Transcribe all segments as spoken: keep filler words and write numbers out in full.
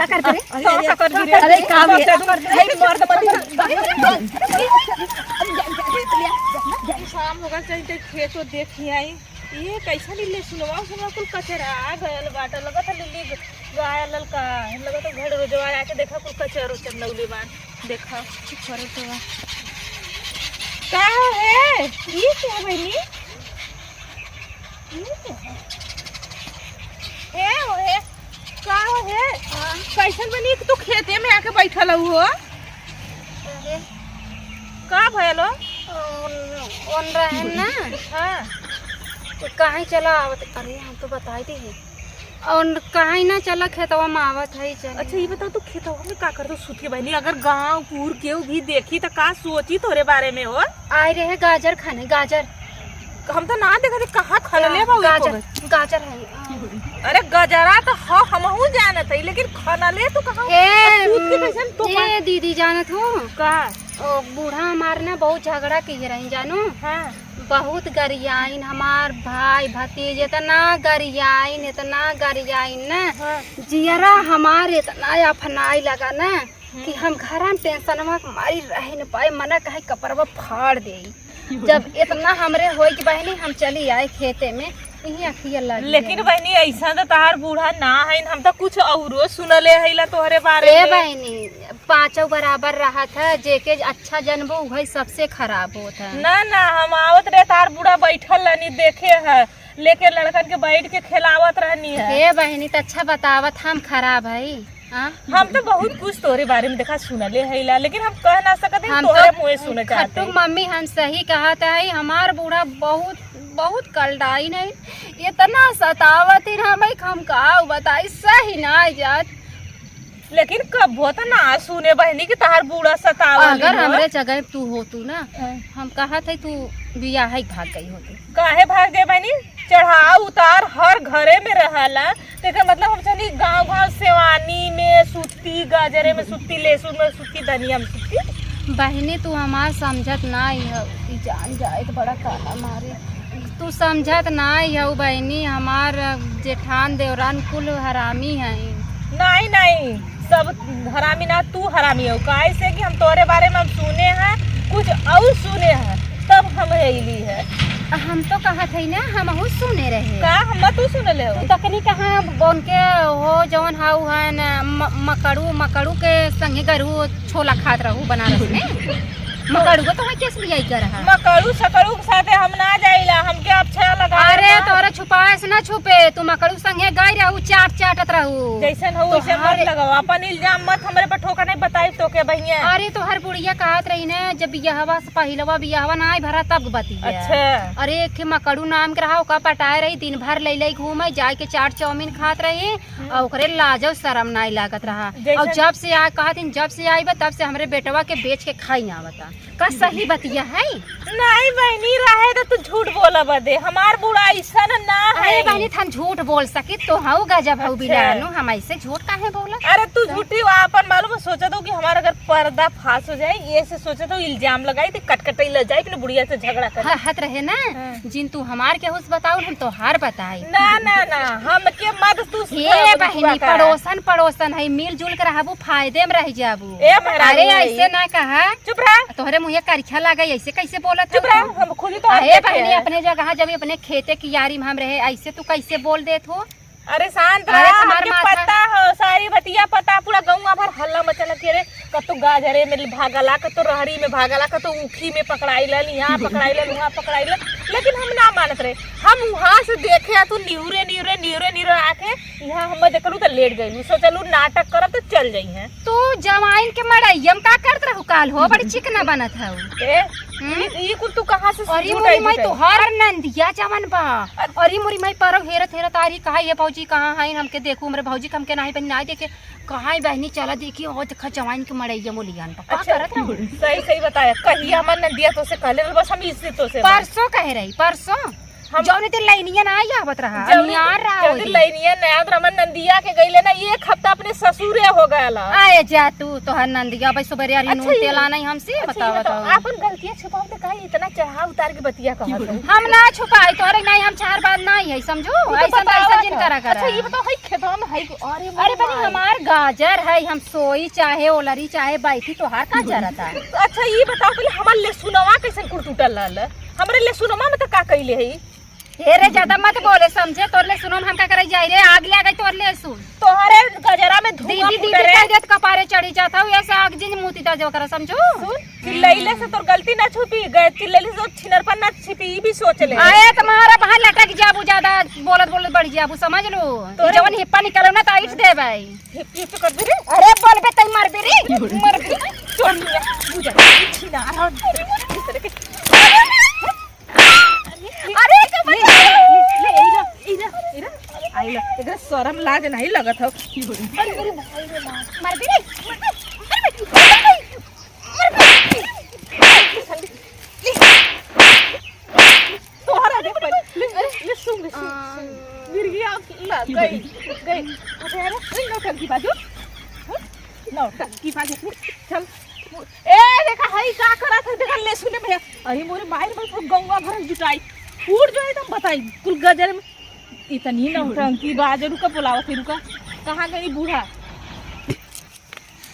का करत रे? अरे, अरे, का करत रे? अरे, काम है। अरे, मर्द पति। शाम होगा, चल के खेतो देखी आई। ये कैसा नीले सुनवा, सुनवा कुल कचरा आ गयल बाटा। लगत है नीली गाय ललका, लगत है घर रोजवा आके देखा कुल कचर उचर नौले बा। देखा, चुप करो तो। का है? ये क्या है बहनी? ए, ओहे, का हो हे? हाँ। कैसन बनी कि तू खेते में आके बैठल हऊ हो? अरे। का भयल हो? ओन, ओन रहे ना। हाँ। तो कहीं चला आवत, अरे हम तो बताई दी है। और कहीं ना चला खेतवा में आवत है, चल। अच्छा, ये बताओ, तू खेतवा में का करत हो सुती बहनी? अगर गांव पूर केहू भी देखी तो का सोची तोरे बारे में हो? आए रहे गाजर खाने, गाजर। हम तो ना देखत, कहाँ खनले बा उ गाजर, एको गज? गाजर है। अरे गजरा तो ह-, हमहू जानत हई, लेकिन खनले तू कहाँ? ए, अब सूत के कैसन तू ए, पा- दीदी जानत हो? का? ओ, बूढ़ा हमार ना बहुत झगड़ा किए रही, जानू। हाँ। बहुत गरियाइन, हमार भाई भतीज इतना गरियाइन, इतना गरियाइन ना। हाँ। जियरा हमार इतना अफनाई लगा ना। कि हम घरा में टेंशनवा के मारी रह न पाए, मना कहे कपड़वा फाड़ देई। जब इतना हमरे होई कि बहनी हम चली आए खेते में, इही अखिया लगी लेकिन है। बहनी, ऐसा तो तहार बूढ़ा ना है, हम तो कुछ औरो सुनले हईला तोहरे बारे ए में। बहनी, पाँचों बराबर रहत है, जेके अच्छा जनबो उहे सबसे खराब होत है। ना, ना, हम आवत रहे, तहार बूढ़ा बैठल रहनी, देखे है, लेके लड़कन के बैठ के खेलावत रहनी है। ए बहनी, तो अच्छा बतावत हम खराब है? हाँ? हम तो बहुत कुछ तोरे बारे में देखा सुनले हईला, लेकिन हम कह ना सकत हई, हम तोहरे तो मुँहे सुने चाहत खट्टू हई। मम्मी, हम सही कहत हई, हमार बूढ़ा बहुत, बहुत कलडाइन है, इतना सतावत ही हमें कि हम का बताई, सही ना जात। लेकिन कबो तो ना सुने बहनी कि तहार बूढ़ा सतावत अगर हो। हमरे जगह तू होतू ना, हाँ। हम कहत हई तू बियाह ही भाग गई होती। काहे भाग गए बहनी? चढ़ाव उतार हर घरे में रहला, तेकर मतलब हम चली गाँव गाँव सेवानी में सुत्ती, गाजरे में सुत्ती, लहसुन में सुत्ती, धनिया में सुत्ती। बहिनी, तू हमार समझत नाई हऊ, ई जान जाए तो बड़ा काला मारे। तू समझत नाई हऊ बहिनी, हमार जेठान देवरान कुल हरामी हैं। नहीं, नहीं, सब हरामी ना, तू हरामी हो। काहे से कि हम तोरे बारे में हम सुने हैं, कुछ और सुने हैं, तब हम अइली है। हम तो कहत हई ना, हमहू सुने रहे। का हम तू सुनले हो? तू तकनी कहाँ उनके हो जौन हाउ है न, म-, मकड़ू, मकड़ू के संगे गरू छोला खात रहू बनारस में। मकड़ू को तो वहीं केस लियाई कर रहा। मकड़ू सकड़ू के साथे हम ना जाइला, हमके अच्छा लगा अरे ना। तोरा छुपाए से ना छुपे, तू मकड़ू संगे गई रहू, चाट चाटत रहू। जैसन हो वैसे तोहार मत लगाओ, अपन इल्जाम मत हमरे पर ठोका, नहीं बताई तो के बहिया। अरे तोहर बुढ़िया कहत रही ना, जब बियाहवा से पहिलवा बियाहवा ना आई भरा तब बतिया। अच्छा। अरे एक ठे मकड़ू नाम के रहा, ओका पटाए रही, दिन भर ले ले घूमे, जाए के चाट चाउमीन खात रही, हम्म। और ओकरे लाजो शरम नाई लागत रहा। जैसे और जब से आ, कहत हिन, "जब से आई बा, तब से हमरे बेटवा के बेच के खाई ना आवता।" का सही बतिया है? नहीं बहिनी, रहे तो तू झूठ बोला बदे, हमार बुढ़ा ऐसा ना, ना अरे है। बहिनी, हम झूठ बोल सकी तो हऊ गजब हऊ अच्छा। बिलानु, हम ऐसे झूठ काहे बोला? अरे तू झूठी हो, अपन मालूम है, सोचत हो कि हमार अगर पर्दा फाश हो जाए, ये से सोचत हो इल्जाम लगाई, तो कटकटई ले जाए, अपने बुढ़िया से झगड़ा करे। ह-, हत रहे ना, हाँ। जिन तू हमार केहू से बताउल, हम तोहार बताई। ना, ना, ना, हमके मत तू हे सुझाव दे, बहिनी, का करा? पड़ोसन, पड़ोसन है, मिलजुल के रहबू, फायदे में रह जाबू। ए, मेहरारू अरे, है। ऐसे ना कहा। चुप रह। तोहरे मुँहे करिछा लागे, ऐसे कैसे बोलत चुप हो रह, तू? हम खुली तो अरे, देखे बहिनी, हैं। अपने जगह जब अपने खेते कियारी में हम रहे, ऐसे तू कैसे बोल देत हो? अरे, शांत अरे, रह, हमार हमके माथा पता हो, सारी बतिया पता, पूरा गौवा भर हल्ला मचल के रे। कतो गाजरे में भागला, कतो रहड़ी में भागला, कतो ऊखी में पकड़ाइलन, यहाँ पकड़ाइलन, वहाँ पकड़ाइलन, लेकिन हम ना मानत रहे। हम वहाँ से देखे आ तू निहुरे, निहुरे, निहुरे, निहुरे आके यहाँ हम देखलू तो लेट गइलू, सोचलू नाटक करब तो चल जइहें। तू जवाइन के मड़ैया में का करत रहू काल हो, बड़ी चिकना बनत हऊ। ए, हम्म? ई, ई कुल तू कहाँ से अरे झूठ मोरी आई माई, झूठ आई? तोहार नंदिया जवन बा। अरे मोरी माई, परौ हेरत हेरत आ रही, कहा, "ये भौजी कहाँ है, हमके देखू, हमरे भौजी के हमके नाही बनी, नाही देखे।" कहाँ है बहिनी, चला देखी, और देखा जवाइन के मड़ैया मोलियान बा। का अच्छा, करत रहू? सही, सही बताया। कहिया हमार नंदिया तोसे कहले रहल, बस हम इससे तोसे बात। परसों कहे रही, परसों। हम जौन ते लइनिया ना आवत रहा, जौन, अनियार रहा जौन होई। लइनिया ना आवत रहा, हमर नंदिया के गइले ना, एक हफ्ता अपने ससुरे हो गयल। आए जा तू, तोहर नंदिया भाई सुबेरे अरे अच्छा, नून ये तेल आना ही हमसे, ये अच्छा, ये बताओ, बताओ, बताओ। आपन गलतियाँ छुपाओ तो काहे इतना चढ़ा उतार के बतिया कहत हो? हम ना छुपाई, तोहरे नहीं, हम चार बात नहीं है, समझू? तू तो ऐसा तो बतावा ऐसा जिन था। करा करा। अच्छा, ये बताओ, हई खेतवा में हई, अरे अरे बनी, हमार गाजर है, हम सोई चाहे ओलरी चाहे बैठी, तोहार का जरूरत है? अच्छा, ये बताओ पहले, हमार लेसुनवा कैसन कुल टूटल रहल? हमरे लेसुनवा में तो का कइले है? हे रे, ज्यादा मत बोले, समझे? तोर लेसुनवा में हम का करे जाई रे? आग ले आ गई तोर लेसुन। तोहरे गजरा में धुआं दीदी, दीदी फूटे रे। कह देत कपारे चढ़ी जात हऊ, ऐसे आग जिन मुती ता जो करा, समझू? सुन, चिल्लैले से तोर गलती ना छुपी, गए चिल्लैले से तोर छिनरपन ना छिपी, ई भी सोच ले। आए तुम्हारा बहान लटक जाबू, ज्यादा बोलत बोलत बढ़ जाबू, समझ लो। तोरे जवन हिप्पा निकलो ना, तो ईट दे भाई। हिप, हिप कर दे रे। अरे बोलबे तई मरबे रे, मरबे। चोर लिया, बुझा, छिनार, दूसरे के। अरे, एक ले, ले, ले, ले, ले, ले, ले, ले, ले, ले। आई ला, एकरा शरम लाज नहीं लगत हौ। अरे, अरे, माई रे माई। मरबे रे, मरबे, मरबे, मरबे, मरबे। तोहरा दे पर। ले, ले, ले, सुन, ले, सुन, सुन। गिर गया, ला, गई, गई। अरे, अरे, नौटंकी बाजू। हाँ? नौटंकी बाजू। चल। ए, देखा, हई का करत है, देखा, लेसुने में। अरे, मोरे माई रे, पूरा गौवा भर जुटाई। उठ जो, एकदम बताई, कुल गजर में। इतनी नौटंकी बाज, रुका, बुलावत है, रुका। कहाँ गई बूढ़ा?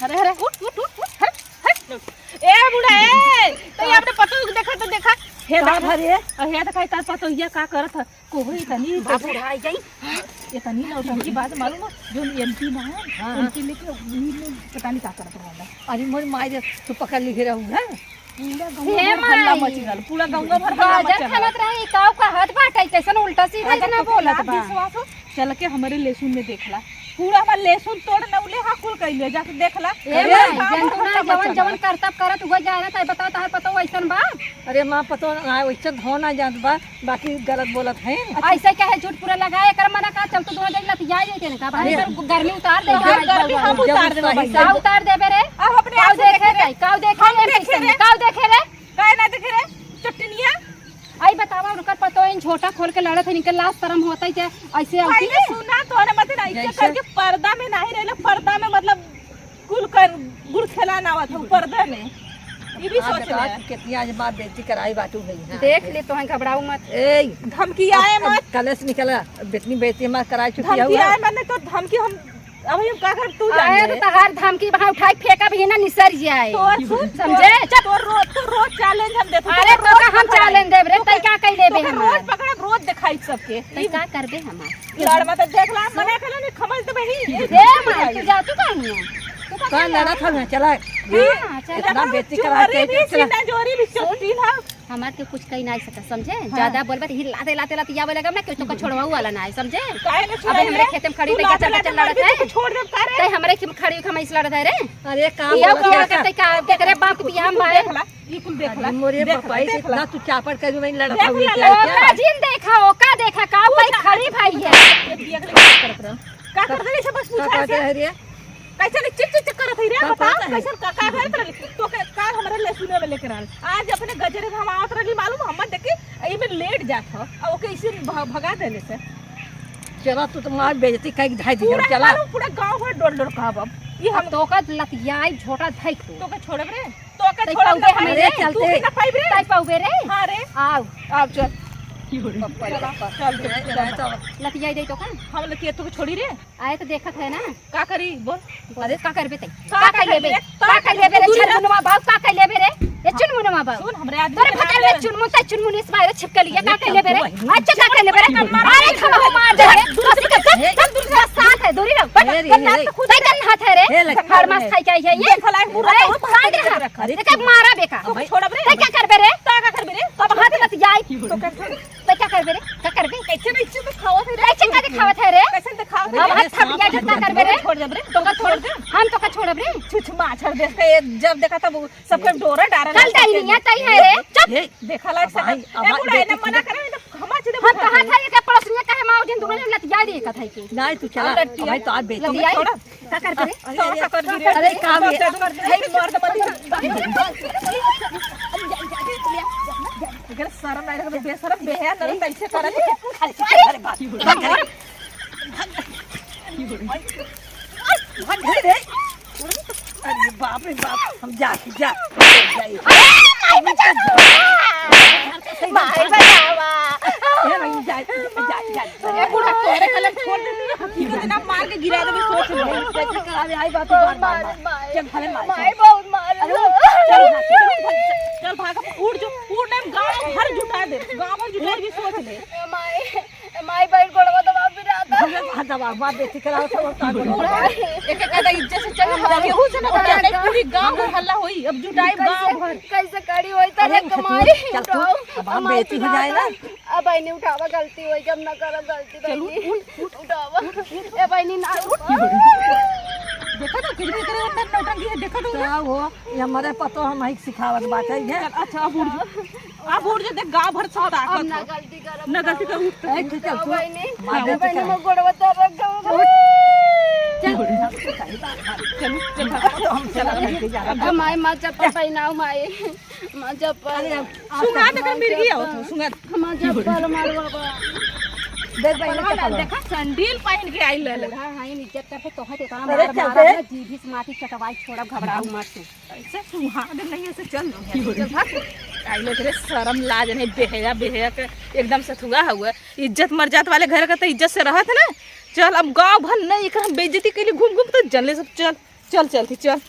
अरे, अरे, उठ, उठ, उठ, उठ, हट, हट, उठ। ए, बूढ़ा, ए, तो ये अपने पतोह को देखा, तो देखा। हे का दादा, भरे? अरे, हे देखा, तार पतोहिया का करत है? कोहो इतनी बाप उठाई जाई। इतनी नौटंकी बाज मालूम है? जो एमपी ना है, हाँ, हाँ। उनके लेके वही में पता नहीं का करत रहला। अरे मोर माई रे, तू पकड़ लिखे रहू ना। पूरा गौवा हे भर हल्ला माई। मच गल, पूरा गौवा भर हल्ला बाजा मच गल। खनत रहे, ई काऊ कहत बाटे, कैसन उल्टा सीधा अगर इतना तोके बोलत ना बा। विश्वास हो, चल के हमरे लेसुन में देख ला। पूरा हमार लेसुन तोड़ नौले हा कुल कइले, जाके देख ला। ए अरे, माई, का जन तू ना हल्ला मच जवन, गल। जवन करतब करत हुआ जाए ना, चाहे बताओ, तहार पतोह वैसन बा? अरे माँ, पतोह ना, वैसन हो ना जात बा, बाकी गलत बोलत है। ऐसे कहे झूठ पूरा लगाए, एकर मना का, चल तू दोनों देख लतिया जाई तेने का, भाई अरे। एकर गर्मी उतार दे, तोहार भाई, गर्मी भाई, हम भाई। उतार देबे भाई। का उतार देबे रे? अब अपने काऊ आँखों देखे देखे रे, रे। काऊ देखे हम रे, देखे रे। काऊ देखे रे? काहे ना देखे रे? चट्टनिया? आई बतावा, उनकर पतोह इन झोटा खोल के लड़त है, इनके लाज शरम होता है क्या? ऐसे अउती पहले है? सुना तोहरे मत ना, इज्जत जैसे करके पर्दा में नहीं रहले, पर्दा में मतलब कुल कर गुड़ खेला ना आवत हो पर्दा में। ये भी हाँ, सोच बताओ ले। कि कितनी आज माँ बेइज्जती कराई बाटू भई, हाँ। देख ले, तोहें घबराऊ मत। ए, धमकी अब, आए अब मत। कलेश निकला, बेतनी बेइज्जती माँ कराई चुकी है धमकी हुआ। आए मत, नहीं तो धमकी हम, अब हम का कर, तू जान आए ले। तो तहार धमकी वहाँ उठाई फेंका भी ना निसर जाए। तो सुन, समझे? तो, चुप। तो रोज, तो रोज challenge हम देते हैं। अरे, तो तो का हम रोज पकड़ा। Challenge देब रे, तो तै का कई लेबे तो हमार? रोज पकड़ा, रोज दिखाई सबके। तै ई का करबे हमार? लड़ मत, देख ला, मना कर ले, खमल तो बही। ए, माई, तू जा, तू कहाँ है? तू कहाँ का है? लड़ा था ना, चला। हाँ, चला। इतना बेइज्जती करा के, चोरी भी, चला। सीना जोरी भी, चोटी ना। हमार के कुछ कही ना सका, समझे? हाँ। ज्यादा बोलबे तो हिल लाते, लाते, लाते आवे लगा ना, कि तोका छोड़वाऊ वाला ना है, समझे? काहे ना अबे छोड़ाई हमरे रे? खेते में खड़ी तू तै लाते, लाते, लाते लड़त है। तो छोड़ दे, का रे? तै हमरे खेत में खड़ी होके हमसे लड़त है रे? अरे, का ये बोलत का है? करते का? केकरे बाप के बियाह में भाई? देख ला। ई कुल देख ला, अरे मोरे देख ला, बापाई, देख ला। इतना तू चापड़ कर भी वही लड़त देख हवे ला, क्या? ओका जिन देखा, ओका देखा, का भाई पूछा। खड़ी भाई है। एक दिया के लिए करत रहो। का कर दे, इसे बस का पूछा करत से। रहे रे? कैसे नहीं चिक चिक चिक करत है रे? का बताओ, बात है? कैसे का, का करत रहे? तो के, का हमारे ले सुने में लेकर आल। आज अपने गजरे में हम आवत रहली मालूम, हम देखे, ई में लेट जात हो, और ओके इसे भ-, भगा देले से। चला, तू तो मार बेइज्जती कई धाई दी, पूरा चला। मालूम, पूरा गाँव भर डोल डोल कहब अब। ई हम अब तोका लतियाई झोटा धाई तू। तोके छोड़ब रे? तोके तै छोड़ब पाउबे ना हमरे भाई रे? चलते। तू के ना पाइब रे? तै पाउबे रे? हाँ रे। आव। आव चल। चल, चल, चल। लतियाई दे तोका। हम लतिया तोके छोड़ी रे? आए तो देखत है ना। का करी बोल? अरे का करबे तै? का का कर लेबे? का कर लेबे रे? दूर रह। छनमुनवा बाऊ का कर लेबे रे? ए चुनमुनवा बाऊ। सुन, हमरे आदमी तोरे के नाम भतार ले। चुनमुन तै चुनमुन इस बारे छिपकलिया का कर लेबे रे? अच्छा का कर लेबे रे? अरे खमो मार दे रे। दूर से चल, चल, दूर से। साथ है, दूरी रहो। अरे, अरे, अरे। तै कन हाथ है रे? हे लड़का, हर मास हे। खाई के आई है ये। देख लायक बुरा अरे, तो कांड रहा। अरे, देख मारा बेका। तो छोड़ब रे। तै का करबे रे? तो का करबे रे? अब हाथ मत जाई। तो का छोड़? तै का करबे रे? का करबे? कैसे नहीं चुप खावत है रे? कैसे का दिखावत है रे? कैसे दिखावत अब है? हाथ थम गया, तो का करबे रे? छोड़ देब रे। तो का छोड़ दे। हम तो का छोड़ब रे? छुछ माछर देख के ये जब देखा तब सबके डोरा डारा चल जाई नहीं, तई है रे। चुप। ये देखा लायक अब भाई, सब। अब ए, बुढ़ा, भाई, एने मना करे, नहीं तो हम आज हम कहा था ये क्या पड़ोसनिया कहे माँ जिन दोनों जन लतिया दी कथा के। नहीं, तू चला। अब लतिया। भाई, तो आज बेटी लतिया। छोड़ा। का करबे रे? अरे, तो अरे, का करबे रे? अरे, काम ये। भाई, मर्द मत। अगर शरम नहीं रखबे, बेशरम, बेहया, नहीं, कैसे करत है? खाली से घर भाग, भाग, भाग, भाग, भाग, भाग, भाग, भाग, भाग, अरे बाप रे बाप, हम जा, जा, जा। माई बचावा। ए भाई, जा, जा, जा, जा। ए बूढ़ा, तोरे कलम छोड़ दे, ठीक है ना, मार के गिरा देबे, सोच ले। कैसे करावे, आई बात बार, बार, बार। चल, भले मार, माई चल। बहुत मारे। अरे, चल, भाग, चल, चल, भाग, उठ जो, उठ, नहीं, गाँव भर जुटा दे, गाँव भर जुटा भी सोच ले। ए माई, ए माई, बहन गोड़वा दबा भी रहा था। भले हाथ दबा, बात बेटी कराओ, सब काम करो। एक एक आधा इज्जत से चल, हम केहू से ना बता दे, पूरी गाँव में हल्ला होई, अब जुटाई गाँव भर। कैसे कड़ी होई, तले अरे, कमाई, चल तू, उठाओ, अब हम हमार बेटी हो जाए ना। अब बहनी उठावा, गलती होई, अब ना करब गलती, चल, बहनी। उठ, उठ, उठ। उठावा। ए बहनी, ना उठ। देखा तो, किरमी करे, उतना नौटंकी है, देखा तो। क्या हो, ये हमारे पतो हम ही सिखावत बाटे, ये। चल, अच्छा, अब उठ जा। अब उठ जा, देख, गाँव भर सब अब ताकत ना हो। गलती करब, ना गलती उठावा। कर, उठ। ए, ठीक है, उठावा, तू बहनी। मार ए, दे, बहनी, ठीक है। मैं गोड़वा तर रख दो। उठ। चल। चल, चल, भाग। तो हम चला लेके जा रहा। अब माई, माँ चप्पल पहनाओ, माई। माँ चप्पल। अरे, अब सुंगा दे, माँ मिर्गी आओ, चप्पल। सुंगा दे। माँ चप्पल, मार बाबा। देख भाई, पलवा चप्पल। देखा, सैंडल पहन के आई ले ले। बूढ़ा है, इज्जत करके तोहे के इतना अरे, मार चल मारा दे। ना, जीभी से माटी चटवाई छोड़ब, घबराऊ मत तू। ऐसे सुहाग नहीं, ऐसे चल, चल भाग। आई ले तेरे शरम लाज नहीं, बेहया, बेहया के एकदम से थुआ हुआ। इज्जत मर जात वाले घर का तो इज्जत से रहत है ना। चल, अब गाँव भर नहीं, एक हम बेइज्जती के लिए घूम घूम तो जन ले सब। चल, चल, चल थी, चल।